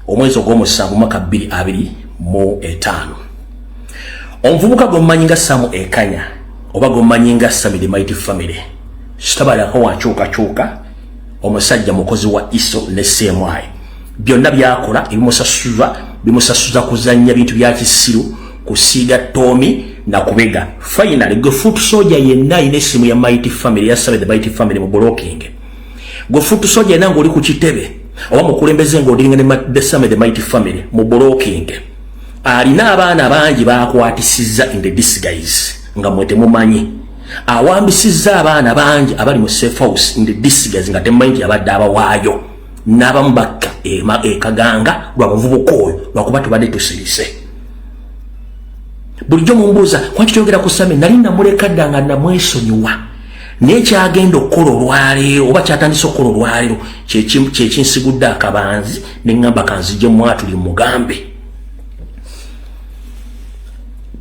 Omwezi ogw'omusanvu, mwaka 2025, omuvubuka gwemumanyi nga Samu Ekanya oba gwemumanyi nga Sami the Mighty Family sitabalako wankyukakyuka. Omusajja mukozi wa ISO ne CMI. Byonna byakola ebimusasuza, bimusasuza kuzanya bintu bya kisiru, kusiiga toomi na kubega. Finally, gwe foot soldier yenna ayina essimu ya Mighty Family, ya Sami the Mighty Family, mu blocking. Gwe foot soldier yenna ng'oli ku kitebe oba mukulembeze ng'odealinga ne the Sami the Mighty Family, mu blocking. Alina abaana bangi bakwatisizza in the disguise nga mwe temumanyi. Awambisizza abaana bangi abali mu safe house in the disguise nga temumanyi nti abadde abawaayo. N'abamu bakka ekaganga lwa muvubuka oyo, lwakuba tubadde tusirise. Bulijjo mumbuuza, "Kwaki toyogera ku Sami?" Nali namuleka dda nga namwesonyiwa, naye kyagenda okukola olwaleero oba kyatandise okukola olwaleero kyekinsigudde akabanzi, neŋŋamba kanzije mwatuli mugambe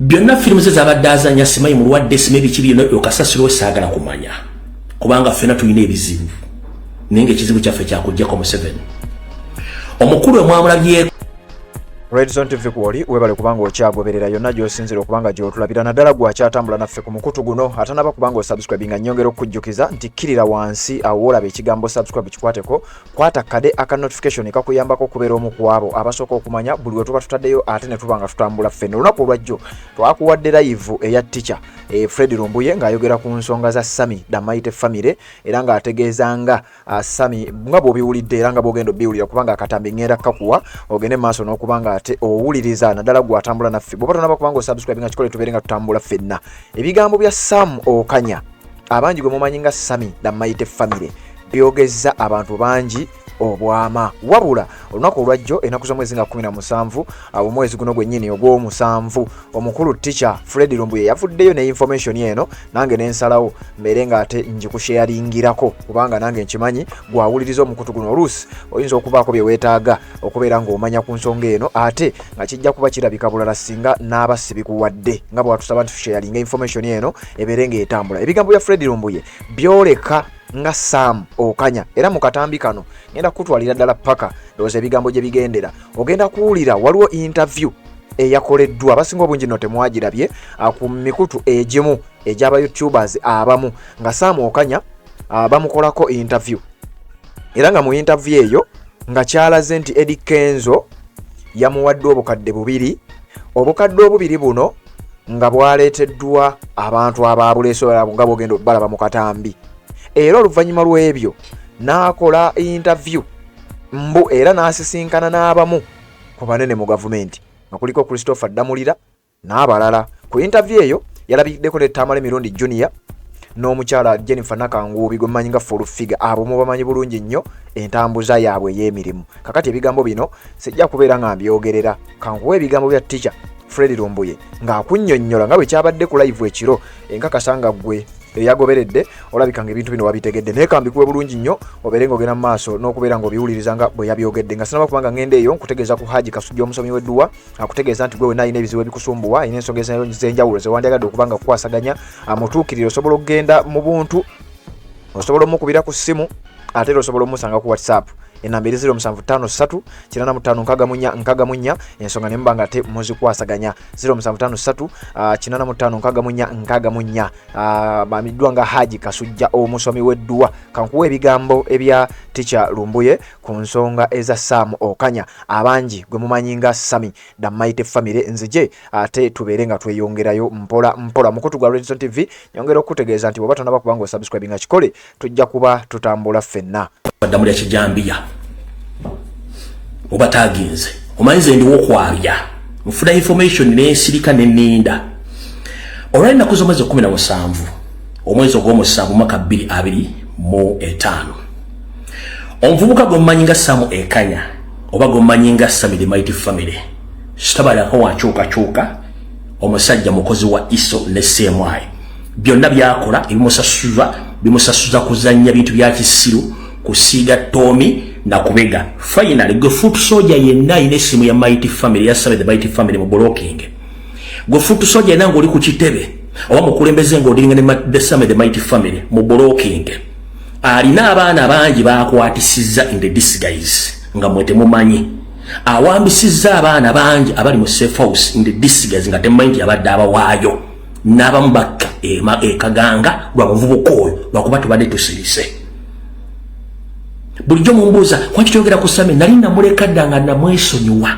byonna. Firimu ze zabadde azanya, simanyi mulwadde, simanyi biki byonna, okasasiro we saagala kumanya, kubanga ffena tulina ebizibu, naye nga ekizibu kyaffe kyakugjako Museveni. Omukulu emwamulabyeko. Redson TV kwoli, webale kubanga okyagoberera yonna gy'osinzira okubanga gy'otulabira, naddala gwakyatambula naffe ku mukutu guno. Atanaba kubanga osubscribe, nga nnyongera okukujjukiza nti kkirira wansi awo woolaba ekigambo "subscribe", kikwateko, kwata kade aka notification kakuyambako okubeera omu ku abo abasooka okumanya buli we tuba tutaddeyo, ate ne tuba nga tutambula ffenna. Olunaku olwajjo twakuwadde live eya teacher Fred Lumbuye ng'ayogera ku nsonga za Sami the Mighty Family, era ng'ategeeza nga Sami nga bw'obiwulidde era nga bw'ogenda obiwulira, kubanga akatambi ŋŋenda kkakuwa ogende maaso n'okuba nga ate owuliriza, naddala gw'atambula naffe. Bw'oba tonaba kubanga osubscribe, nga kikole, tubeere nga tutambula ffenna. Ebigambo bya Sam Okanya, abangi gwe mumanyi nga Sami the Mighty Family, byogezza abantu bangi obwama. Wabula olunaku olwajjo, ennaku z'omwezi nga 17 omwezi guno gwennyini ogw'omusanvu, omukulu teacher Fred Lumbuye yavuddeyo ne information eno, nange nensalawo mbeere ng'ate ngikusharingirako, kubanga nange nkimanyi gwawuliriza omukutu guno oluusi oyinza okubaako bye weetaaga okubeera ng'omanya ku nsonga eno, ate nga kijja kuba kirabika bulala singa n'aba sibikuwadde, nga bwatusaba nti tusharinga information eno ebeere ng'etambula. Ebigambo bya Fred Lumbuye byoleka nga Sam Okanya, era mu katambi kano ngenda kukutwalira ddala paka ndowooza ebigambo gye bigendera. Ogenda kuwulira waliwo interview eyakoleddwa, abasinga obungi nno temwagirabye, ku mikutu egimu egy'aba YouTubers abamu, nga Sam Okanya bamukolako interview, era nga mu interview eyo nga kyalaze nti Eddy Kenzo yamuwadde 2000. 2000 buno nga bwaleeteddwa abantu ababuleese nga bwogenda balaba mu katambi. Era oluvannyuma lw'ebyo n'akola interview mbu era n'asisinkana n'abamu ku banene mu gavumenti, nga kuliko Christopher Ddamulira n'abalala. Ku interview eyo yalabiddeko ne Tamale Mirundi Junior n'omukyala Jennifer Nakanguubi gwe mmanyi nga Full Figure. Abo mubamanyi bulungi nnyo entambuza yaabwe ey'emirimu. Kakati ebigambo bino sijja kubeera nga mbyogerera, kankuwa ebigambo bya teacher Fred Lumbuye ng'akunnyonnyola nga bwe kyabadde ku live ekiro. Enkakasa nga ggwe eyagoberedde olabika nga ebintu bino wabitegedde, naye kambikuwe bulungi nnyo obeere ng'ogenda mu maaso n'okubeera ng'obiwuliriza nga bwe yabyogedde. Nga sinaba kubanga ngenda eyo, nkutegeeza ku Haji Kasujja, omusomi w'edduwa. Akutegeeza nti gwe wenna alina ebizibu ebikusumbuwa, alina ensonga ez'enjawulo zewandyagadde okuba nga kukwasaganya, amutuukirire. Osobola okugenda mu buntu, osobola omukubira ku ssimu, ate era osobola omusanga ku WhatsApp. Enamba eri 0753 85 64 64, ensonga ne muba nga ate muzikwasaganya. 0753 85 64 64, bamiddwa nga Haji Kasujja, omusomi w'edduwa. Kankuwa ebigambo ebya teacher Lumbuye ku nsonga eza Sam Okanya, abangi gwe mumanyi nga Sami the Mighty Family. Nzije ate tubeere nga tweyongerayo mpola mpola. Mukutu gwa Redson TV, nyongera okukutegeeza nti bw'oba tonaba kubanga osubscribe, nga kikole, tujja kuba tutambula ffenna. Ddamulya kijambiya oba taginze, omanyi nze ndiwo okwabya, nfuna information nensirika neninda. Olwali ennaku z'omwezi 17, omwezi ogw'omusanvu, mwaka 2025, omuvubuka gwemumanyi nga Samu Ekanya oba gwemumanyi nga Sami the Mighty Family sitabalako wankyukakyuka. Omusajja mukozi wa ISO ne CMI. Byonna byakola ebimusasuza, bimusasuza kuzanya bintu bya kisiru, kusiiga toomi na kubega. Finally, gwe foot soldier yenna ayina essimu ya Mighty Family, ya Sami the Mighty Family, mu blocking. Gwe foot soldier yenna ng'oli ku kitebe oba mukulembeze ng'odealinga ne the Sami the Mighty Family, mu blocking. Alina abaana bangi bakwatisizza in the disguise nga mwe temumanyi. Awambisizza abaana bangi abali mu safe house in the disguise nga temumanyi nti abadde abawaayo, n'abamu bakka ekaganga lwa muvubuka oyo, lwakuba tubadde tusirise. Bulijjo mumbuuza kwaki toyogera ku Sami. Nali namuleka dda nga namwesonyiwa,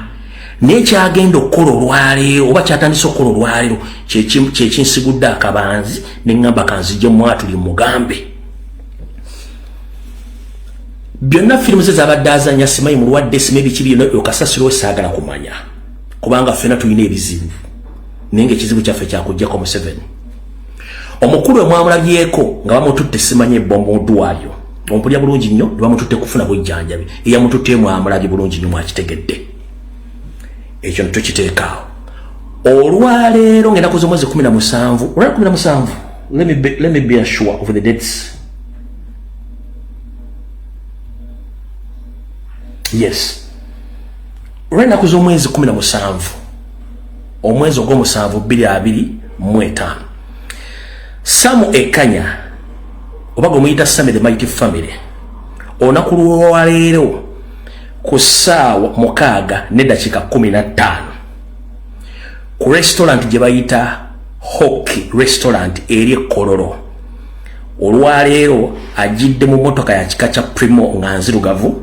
naye kyagenda okukola olwaleero oba kyatandise okukola olwaleero kyekinsigudde akabanzi, neŋŋamba kanzije mwatuli mugambe byonna. Firimu ze zabadde azanya, simanyi mulwadde, simanyi biki byonna, okasasiro saagala kumanya, kubanga ffena tulina ebizibu, naye nga ekizibu kyaffe kyakugjako Museveni. Omukulu emwamulabyeko nga bamututte, simanyi ebombo mu ddwaliro, ompulya bulungi nnyo, ne bamututte kufuna bujjanjabi, eyamututte mwamulabye bulungi nnyo, mwakitegedde. Ekyo netukiteekaawo. Olwaleero ng'ennaku z'omwezi 17, olwali 17, let me be sure of the dates. Yes, olw'ennaku z'omwezi 17, omwezi ogw'omusanvu 2025, Samu Ekanya oba gwe muyita Sami the Mighty Family, olunaku lwaleero ku ssaawa 6:15 ku restaurant gye bayita Hockey Restaurant eri Ekkololo, olwaleero ajidde mu motoka ya kika kya Premio nga nzirugavu,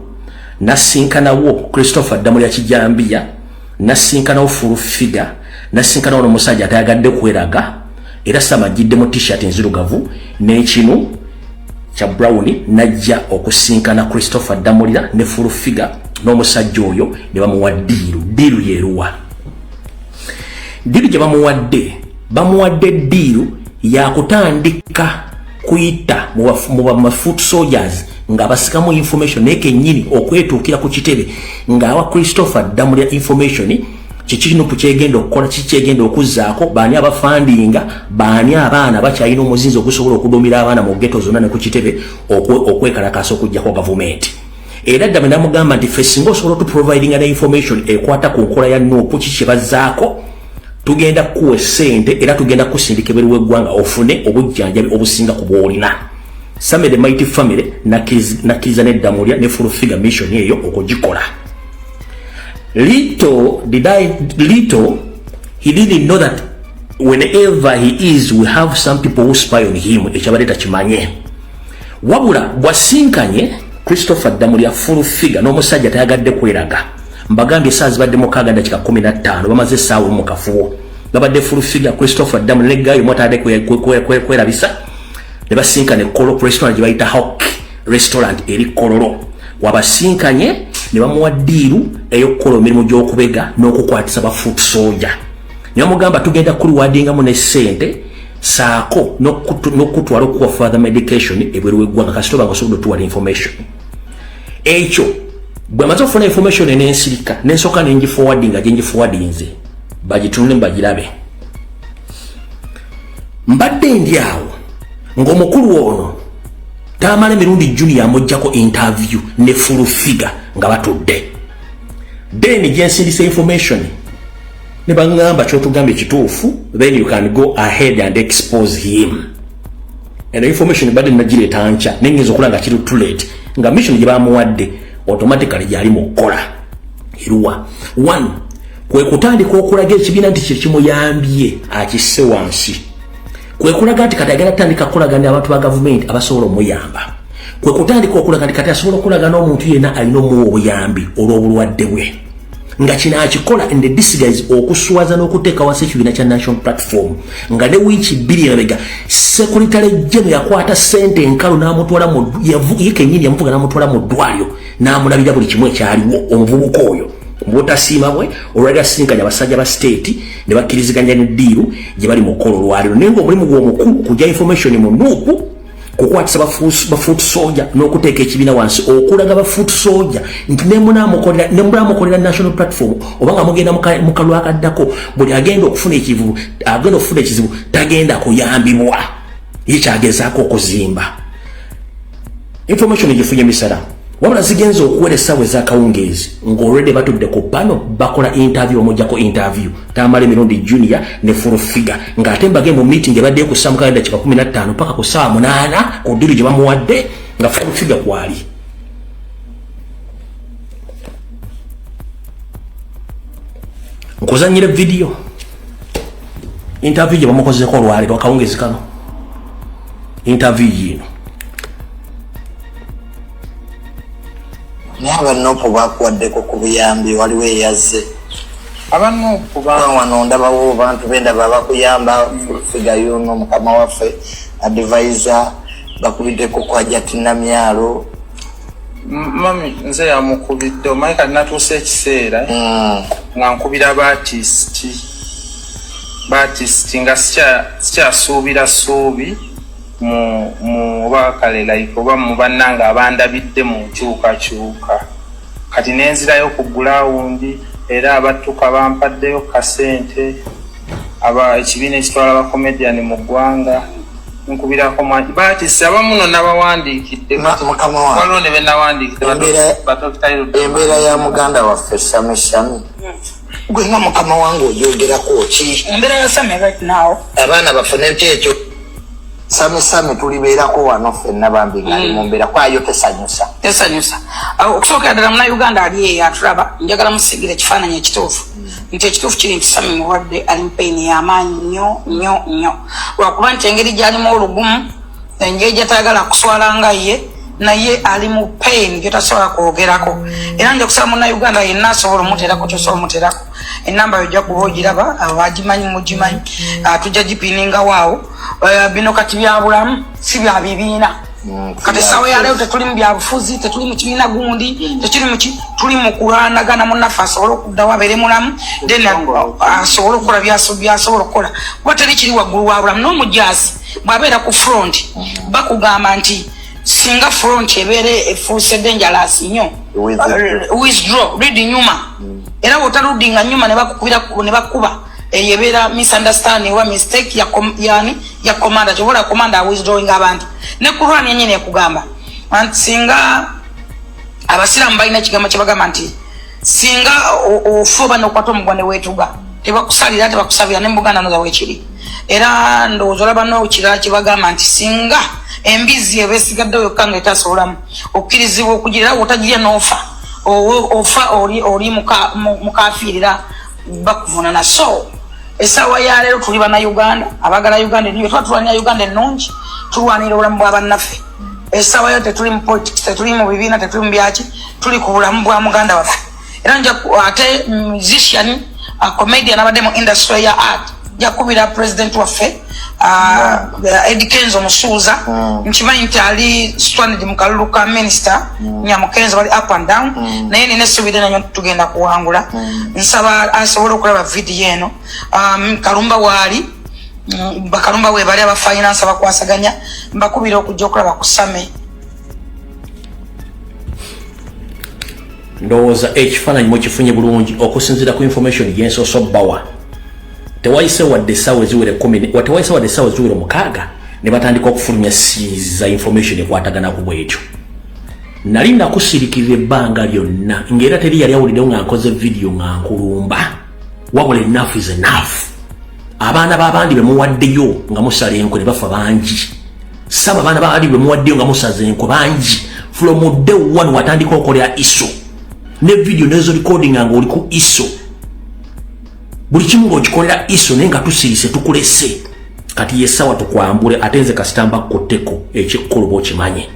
nasinkanawo Christopher Ddamulya Kijambiya, nasinkanawo Full Figure, nasinkanawo n'omusajja atayagadde kweraga. Era Sama ajjidde mu T-shirt nzirugavu n'ekinu kya brown, najja okusinkana Christopher Ddamulira ne Full Figure n'omusajja oyo ne bamuwa deal. Deal yeruwa? Deal gye bamuwadde, bamuwadde deal yakutandika kuyita mu ba foot soldiers nga basikamu information, naye kennyini okwetuukira ku kitebe ng'awa Christopher Ddamulira information, kiki kino kyegenda okukola, kiki kyegenda okuzzaako, baani abafandinga, baani abaana bakyalina omuzinzi ogusobola okudumira abaana mu ghetto zonna ne ku kitebe okwekalakaasa okugjako gavumenti. Era ddame namugamba nti ffe singa osobola otuprovidinga ne information ekwata ku nkola ya NUP, kiki kye bazzaako, tugenda kukuwa essente era tugenda kukusindika ebweru w'eggwanga ofune obujjanjabi obusinga ku bw'olina. Same the Mighty Family nakkiriza neddamulya ne Full Figure mission eyo okugikola. Little did I, little he didn't know that whenever he is, we have some people who spy on him. Ekyabadde takimanye. Wabula bwasinkanye Christopher Ddamulya, Full Figure n'omusajja tayagadde kweraga. Mbagambye essaawa zibadde 6:15, bamaze essaawa mu kafubo. Babadde Full Figure, Christopher Ddamulya ne guy omutadde kwerabisa, ne basinkana Ekkololo, restaurant gye bayita Hawk Restaurant eri Kololo. Wabasinkanye ne bamuwa deal ey'okukola emirimu gy'okubega n'okukwatisa ba foot soldier, ne bamugamba tugenda kuliwadingamu ne ssente saako n'okutwala okuwa further medication ebweru w'eggwanga kasita oba nga osobola otuwala information. Ekyo bwe maze okufuna information n'ensirika, nensooka nengiforwardinga gye ngiforwardinze, bagitunule bagirabe. Mbadde ndi awo ng'omukulu ono Tamala Emirundi Junior amuggyako interview ne Full Figure nga batudde. Then gyensindisa information ne baŋŋamba kyotugambye kituufu, then you can go ahead and expose him. Eno information badde nagireeta nkya, nengeza okulaba nga kiri too late, nga mission gye bamuwadde automatically gyali mu kukola. Eruwa? One, kwe kutandika okulaga ekibiina nti kyekimuyambye akisse wansi, kwe kulaga nti kati agenda kutandika kukolagana abantu ba gavumenti abasobola omuyamba, kwe kutandika okulaga nti kati asobola okukolagana n'omuntu yenna alina omuwa obuyambi olw'obulwadde bwe, nga kino akikola in the disguise okuswaza n'okuteeka wansi ekibiina kya National Platform. Nga ne wiiki 2 emabega Secretary General yakwata ssente enkalu n'amutwala mu ye kennyini, yamuvuga n'amutwala mu ddwaliro n'amulabira buli kimu ekyaliwo. Omuvubuka oyo mubutasiima bwe olwali asinkanya abasajja ba state ne bakkiriziganya ne deal gye bali mu kukola olwaliro, naye ng'omulimu gw'omukulu kujja information mu NUP, kukwatisa ba foot soldier n'okuteeka ekibiina wansi, okulaga ba foot soldier nti nemunamukolera National Platform oba nga mugenda mu kalulu akaddako, buli agenda okufuna ekizibu, agenda okufuna ekizibu tagenda kuyambibwa. Ye kyagezaako okuzimba information gifunye misala. Wabula zigenza okuwera essaawa ez'akawungeezi ng'olwedde batudde ku pano bakola interview, omujjako interview Tamala Emirundi Junior ne Full Figure, ng'ate mbage mu meeting ebaddeyo ku ssaawa 6:15 paka ku ssaawa 8 ku deal gye bamuwadde, nga Full Figure kwali. Nkuzanyira video interview gye bamukozeeko olwaleero akawungezi kano, interview yiino. Naye abanupu bakuwaddeko ku buyambi? Waliwo eyazze? Abanupu wano ndabawo bantu bendaba bakuyamba, figa yuno mukama waffe advisor bakubiddeko kwa Jatinamyalo. Mami, nze yamukubidde. Omanyi kati natuusa ekiseera nga nkubira ba artist nga sikyasuubira ssuubi mu oba kale like oba mu bannange abandabidde mu nkyukakyuka. Kati nenzirayo ku ground, era abattuka bampaddeyo kasente, aba ekibiina ekitwala ba comedian mu ggwanga. Nkubirako ba artist abamu no nabawandiikidde. Mukama wange. Waliwo ne benawandiikidde. Embeera ya muganda waffe Sami Sami, gwe nga mukama wange ogyogerako ki? Embeera ya Sami right now, abaana bafune kyekyo. Sami Sami tulibeerako wano ffenna bambi ngaali mu mbeera kwayo tesanyusa. Tesanyusa. Okusookera ddala, Munauganda ali eyo atulaba, njagala musigira ekifaananyi ekituufu nti ekituufu kiri nti Sami mulwadde, ali mu pain y'amaanyi nnyo nnyo nnyo, lwakuba nti engeri gy'alimu olugumu, engeri gyatayagala kuswala nga ye, naye ali mu pain gyotasobola kwogerako. Era nja kusaba Munauganda yenna asobola omuterako kyosobola omuterako, enamba yo ojja kuba ogiraba, abagimanyi mugimanyi. Tujja gipiningawo awo. Bino kati bya bulamu, si bya bibiina. Kati essaawa yaleero tetuli mu byabufuzi, tetuli mu kibiina gundi, tekiri muki, tuli mu kulwanagana munnaffe asobole okuddawo abeere mulamu, then asobole okukola byasobola okukola, kuba teri kiri waggulu wa bulamu. N'omujaasi bw'abeera ku front, bakugamba nti singa front ebeera efuuse dangerous nnyo, withdraw, lead nyuma. Era bw'otaludinga nyuma ne bakukubira ne bakuba, eyo ebeera misunderstanding oba mistake ya yani ya commander. Kyobola commander withdrawing abantu ne Quran yenyini ekugamba nti singa abasiraamu balina ekigambo kyebagamba nti singa ofa oba nokwata omugwa ne weetuga, tebakusalira, tebakusabira. Ne mubuganda noza wekiri. Era ndowooza olaba nokirala kyebagamba nti singa embizi eba esigaddewo yokka nga etasobolamu okkirizibwa okugira, era wotagirya n'ofa, ofa oli mukafiirira, bakuvunana. So essaawa ya leero tuli Bannayuganda abagala Uganda ennungi. Tuba tulwanira Uganda ennungi, tulwanira obulamu bwa bannaffe. Essaawa yo tetuli mu politics, tetuli mu bibiina, tetuli mu byaki, tuli ku bulamu bwa muganda waffe. Era nja ate musician, comedian abadde mu industry ya art, jakubira president waffe Eddie Kenzo Musuuza. Nkimanyi nti ali stranded mu kalulu ka minister Nyamukenzo, bali up and down, naye nina essuubi ddene nnyo tugenda kuwangula. Nsaba asobole okulaba vidiyo eno. Kalumba waali, bakalumba webali, aba finance abakwasaganya, mbakubira okujja okulaba ku Sami. Ndowooza ekifaananyi mukifunye bulungi. Okusinziira ku information gyensoose obbawa, tewayise wadde essaawa eziwera 10, tewayise wadde essaawa eziwera 6 ne batandika okufulumya za information ekwatagana ku bwekyo. Nali nakusirikirira ebbanga lyonna, ng'era teri yali awuliddewo nga nkoze vidiyo nga nkulumba, wabula enough is enough. Abaana b'abandi be muwaddeyo nga musala enkwe ne bafa bangi. Saba abaana b'abandi be muwaddeyo nga musaza enkwe bangi. From day one watandika okolera ISO ne video nezo recording nga oli ku ISO, buli kimu ng'okikolera ISO, naye nga tusirise tukulese. Kati yesawa tukwambule. Ate nze kasitamba kutteko ekikkulu bw'okimanye,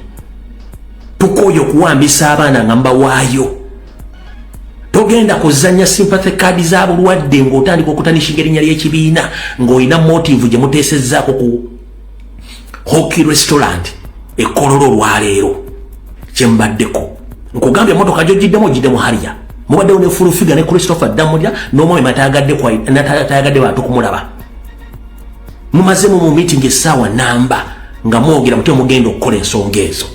tukooye okuwambisa abaana nga mbawaayo. Togenda kuzannya sympathy card za bulwadde ng'otandika okutanishinga erinnya ly'ekibiina ng'olina motive gye muteesezzaako ku Hockey Restaurant ekololo olwaleero kyembaddeko. Nkugambye emotoka gyogiddemu, ogiddemu Harrier, mubaddewo ne Full Figure ne Christopher Damulya n'omwami atayagadde bantu kumulaba. Mumazemu mu meeting essaawa namba nga mwogera mutwe mugenda okukola ensonga ezo.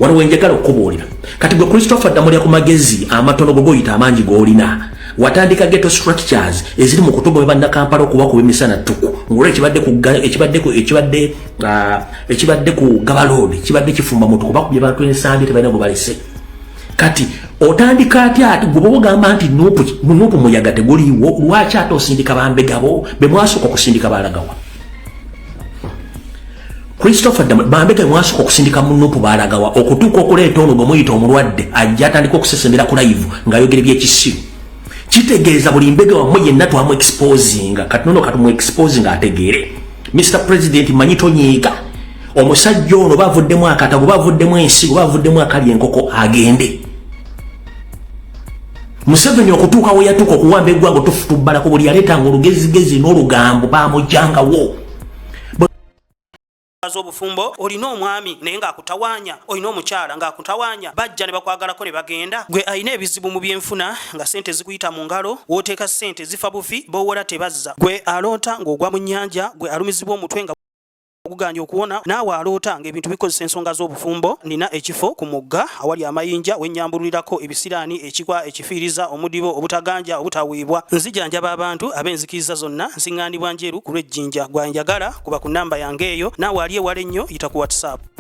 Waliwo enjagala okukubuulira kati gwe Christopher Damulya, ku magezi amatono go goyita amangi g'olina, watandika ghetto structures eziri mu kutogobe bannakampala okubakuba emisana ttuku ng'olwo ekibadde ku Gaba Road kibadde kifumba mutu kubakubye bantu ensambi, tebalina gwe balese. Kati otandika atya ati gwe bwogamba nti NUP muyaga teguliiwo, lwaki ate osindika bambegabo be mwasooka okusindika balagawa? Christopher bambega mwasooka okusindika mu NUP balagawa okutuuka okuleeta ono gwe muyita omulwadde ajja atandika okusesemera ku live ng'ayogera ebyekisiru? Kitegeeza buli mbega wammwe yenna twamu exposinga. Kati nono katumu exposinga ategeere. Mr President, manyi tonyiiga. Omusajja ono bavuddemu akatago, bavuddemu ensigo, bavuddemu akali enkoko, agende. Museveni okutuuka we yatuuka okuwamba eggwanga, tufutubbalako buli yaleetanga olugezigezi n'olugambo, bamujangawo. Z'obufumbo, olina omwami naye ng'akutawaanya, olina omukyala ng'akutawaanya, bajja ne bakwagalako ne bagenda. Gwe alina ebizibu mu byenfuna nga ssente zikuyita mu ngalo, w'oteeka ssente zifa bufi, b'owola tebazza. Gwe aloota ng'ogwa mu nnyanja, gwe alumizibwa omutwe nga guganye okuwona, naawe aloota ng'ebintu bikozesa ensonga z'obufumbo, nina ekifo ku mugga awali amayinja wennyambululirako ebisiraani, ekikwa, ekifiiriza, omudibo, obutaganja, obutaweebwa. Nzijanjaba abantu ab'enzikiriza zonna, nsiŋŋaanibwa Njeru ku lw'Ejjinja. Gwe anjagala kuba ku nnamba yange eyo, naawe ali ewala ennyo yita ku WhatsApp.